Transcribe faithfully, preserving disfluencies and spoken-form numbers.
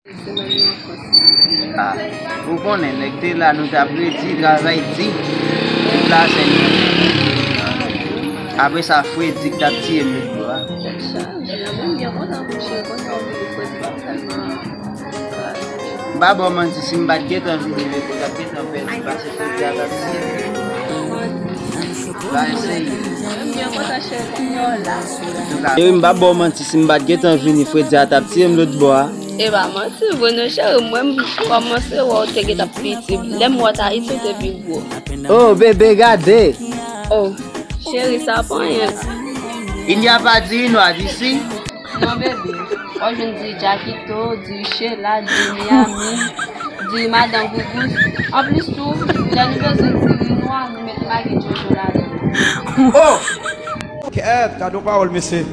Ah, ou konnen, nèg te la, nou t ap redi, travay di, tout la sèn. Apre sa, fredi k t ap tiye m lòt bò a. M pa ba w manti, si m pa t gentan vini, men m t ap gentan pèdi, pase fredi a t ap tiye m. Ba eseye. Cheri, m pa ba w manti, si m pa t gentan vini, fredi a t ap tiye m lòt bò a. E pa manti vre non cheri, mwen m kòmanse wè w te gentan piti. Lè m wè w t Ayiti w te pi gwo. Oh, bebe, gade! Oh, cheri, sa pa anyen. Il n'y a pas diri noir ici. Non, bebe. W ap jwenn diri Jakito, diri Chela, diri Miami, diri Madan Gougous. Anplis tou, lè nou bezwen diri nwa, nou mete Magi Jojo ladan. Oh! Kèt, gade yon pawòl, mesye.